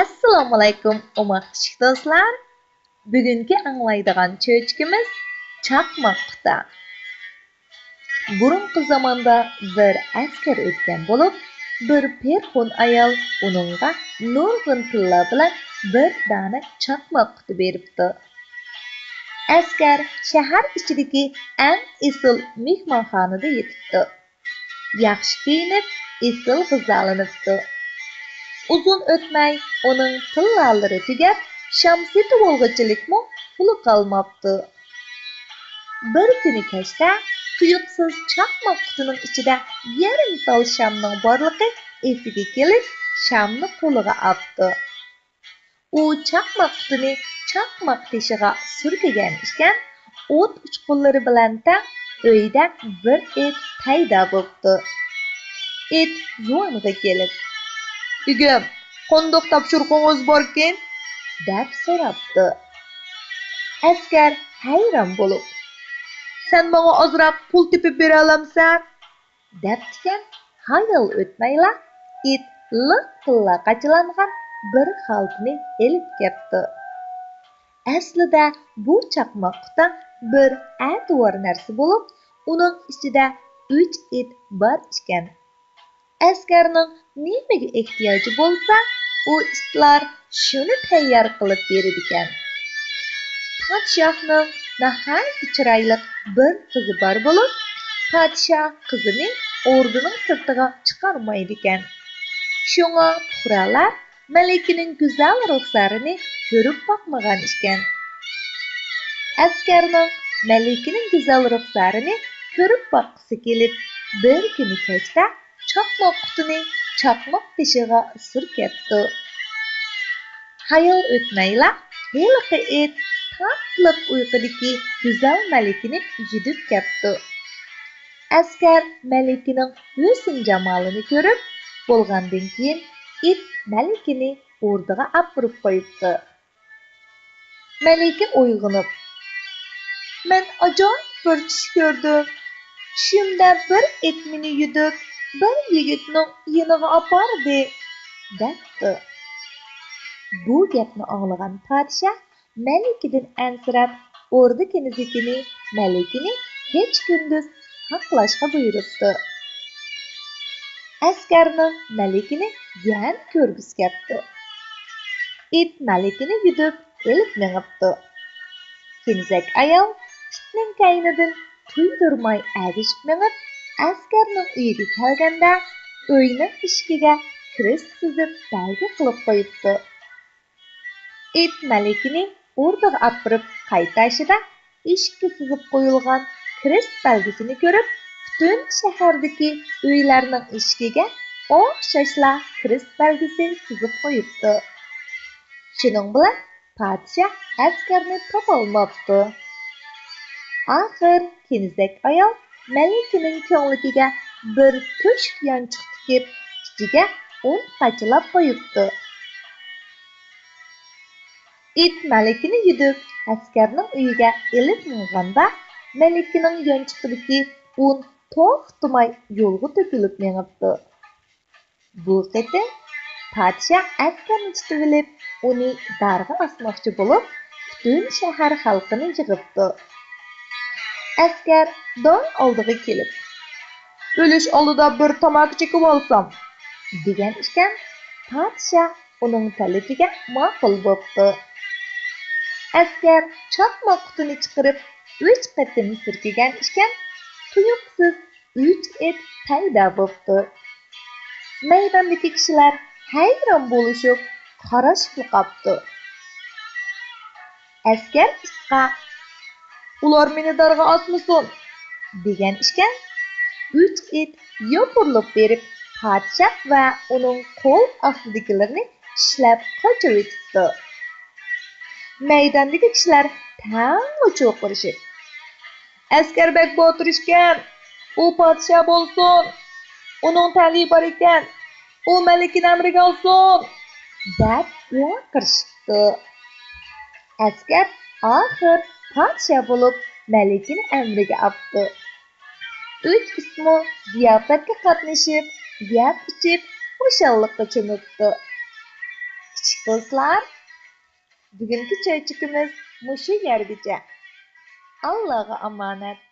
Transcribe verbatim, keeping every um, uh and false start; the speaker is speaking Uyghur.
ئەسسالامۇئەلەيكۇم، ئوماق كىچىك دوستلار. بۈگۈنكى ئاڭلايدىغان چۆچىكىمىز چاقماق قۇتا. بۇرۇنقى زاماندا بىر ئەسكەر ئۆتكەن بولۇپ، بىر پېرىخون ئايال ئۇنىڭغا نۇرغۇن تىللار بىلەن بىر دانە چاقماق قۇتا بېرىپتۇ. ئەسكەر شەھەر ئىچىدىكى ئەڭ ئېسىل مېھمانخانىدا يېتىپتۇ. ياخشى كىيىنىپ، ئېسىل غىزالىنىپتۇ. ئۇزۇن ئۆتمەي ئۇنىڭ تىللالىرى تۈگەپ، شام سېتىۋالغۇچىلىكمۇ پۇلى قالماپتۇ. بىر كۈنى كەچتە تۇيۇقسىز چاقماق قۇتىنىڭ ئىچىدە يېرىم تال شامنىڭ بارلىقى ئېسىگە كېلىپ، شامنى قولىغا ئاپتۇ. ئۇ چاقماق قۇتىنى چاقماق تېشىغا سۈركىگەن ئىكەن، ئوت ئۇچقۇنلىرى بىلەن تەڭ ئۆيدە بىر ئىت پەيدا بوپتۇ. ئىت زۇۋانغا كېلىپ، «ئىگەم، قانداق تاپشۇرۇقىڭىز باركىن؟» دەپ سوراپتۇ. ئەسكەر ھەيران بولۇپ، «سەن ماڭا ئازراق پۇل تېپىپ بېرەلەمسەن؟» دەپتىكەن. ھايال ئۆتمەيلا ئىت لىققىدىلا قاچىلانغان بىر خالتىنى ئېلىپ كەپتۇ. ئەسلىدە بۇ چاقماق قۇتا بىر ئەتىۋار نەرسە بولۇپ، ئۇنىڭ ئىچىدە ئۈچ ئىت بار ئىكەن. ئەسكەرنىڭ نېمىگە ئېھتىياجى بولسا، ئۇ ئىتلار شۇنى تەييار قىلىپ بېرىدىكەن. پادىشاھنىڭ ناھايىتى چىرايلىق بىر قىزى بار بولۇپ، پادىشاھ قىزىنى ئوردىنىڭ سىرتىغا چىقارمايدىكەن. شۇڭا پۇقرالار مەلىكىنىڭ گۈزەل رۇخسارىنى كۆرۈپ باقمىغان ئىكەن. ئەسكەرنىڭ مەلىكىنىڭ گۈزەل رۇخسارىنى كۆرۈپ باققۇسى كېلىپ، بىر كۈنى كەچتە چاقماق قۇتىنى چاقماق تېشىغا سۈركەپتۇ. ھايال ئۆتمەيلا ھېلىقى ئىت تاتلىق ئۇيقۇدىكى گۈزەل مەلىكىنى يۈدۈپ كەپتۇ. ئەسكەر مەلىكىنىڭ ھۆسن جامالىنى كۆرۈپ بولغاندىن كېيىن، ئىت مەلىكىنى ئوردىغا ئاپىرىپ قويۇپتۇ. مەلىكە ئويغىنىپ، «مەن ئاجايىپ بىر چۈش كۆردۈم. چۈشۈمدە بىر ئىت مېنى يۈدۈپ، بىر يىگىتنىڭ يېنىغا ئاپاردى» دەپتۇ. بۇ گەپنى ئاڭلىغان پادىشاھ مەلىكىدىن ئەنسىرەپ، ئوردا كېنىزىكىنى مەلىكىنى كېچە-كۈندۈز ساقلاشقا بۇيرۇپتۇ. ئەسكەرنىڭ مەلىكىنى يەنە كۆرگۈسى كەپتۇ. ئىت مەلىكىنى يۈدۈپ ئېلىپ مېڭىپتۇ. كېنىزەك ئايال ئىتنىڭ كەينىدىن تۇيدۇرماي ئەگىشىپ مېڭىپ، ئەسكەرنىڭ ئۆيىگە كەلگەندە، ئۆينىڭ ئىشىكىگە كرېست سىزىپ بەلگە قىلىپ قويۇپتۇ. ئىت مەلىكىنى ئوردىغا ئاپىرىپ قايتىشىدا، ئىشىككە سىزىپ قويۇلغان كرېست بەلگىسىنى كۆرۈپ، پۈتۈن شەھەردىكى ئۆيلەرنىڭ ئىشىكىگە ئوخشاشلا كرېست بەلگىسى سىزىپ قويۇپتۇ. شۇنىڭ بىلەن پادىشاھ ئەسكەرنى تاپالماپتۇ. ئاخىر كېنىزەك ئايال مەلىكىنىڭ كۆڭلىكىگە بىر تۆشۈك يانچۇق تىكىپ، ئىچىگە ئۇن قاچىلاپ قويۇپتۇ. ئىت مەلىكىنى يۈدۈپ، ئەسكەرنىڭ ئۆيىگە ئېلىپ ماڭغاندا، مەلىكىنىڭ يانچۇقىدىكى ئۇن توختىماي يولغا تۆكۈلۈپ مېڭىپتۇ. بۇ قېتىم پادىشاھ ئەسكەرنى تۇتۇۋېلىپ، ئۇنى دارغا ئاسماقچى بولۇپ، پۈتۈن شەھەر خەلقىنى يىغىپتۇ. ئەسكەر دار ئالدىغا كېلىپ، «ئۆلۈش ئالدىدا بىر تاماكا چېكىۋالسام» دېگەن ئىكەن. پادىشاھ ئۇنىڭ تەلىپىگە ماقۇل بوپتۇ. ئەسكەر چاقماق قۇتىنى چىقىرىپ، ئۈچ قېتىم سۈركىگەن ئىكەن، تۇيۇقسىز ئۈچ ئىت پەيدا بوپتۇ. مەيداندىكى كىشىلەر ھەيران بولۇشۇپ قاراشىپلا قاپتۇ. ئەسكەر ئىتقا، «ئۇلار مېنى دارغا ئاسمىسۇن» دېگەن ئىكەن. ئۈچ ئىت يوپۇرۇلۇپ بېرىپ، پادىشاھ ۋە ئۇنىڭ قول ئاستىدىكىلىرىنى چىشلەپ قاچىۋېتىپتۇ. مەيداندىكى كىشىلەر تەڭلا چۇرقىرىشىپ، «ئەسكەر بەك باتۇر ئىكەن، ئۇ پادىشاھ بولسۇن، ئۇنىڭ تەلىيى بار ئىكەن، ئۇ مەلىكىنى ئەمرىگە ئالسۇن» دەپ ۋارقىرىشىپتۇ. ئەسكەر ئاخىر پادىشاھ بولۇپ، مەلىكىنى ئەمرىگە ئاپتۇ. ئۈچ ئىتمۇ زىياپەتكە قاتنىشىپ، يەپ-ئىچىپ، خۇشاللىققا چۆمۈپتۇ. ئىچى دوستلار، بۈگۈنكى چۆچىكىمىز مۇشۇ يەرگىچە. ئاللاغا ئامانەت.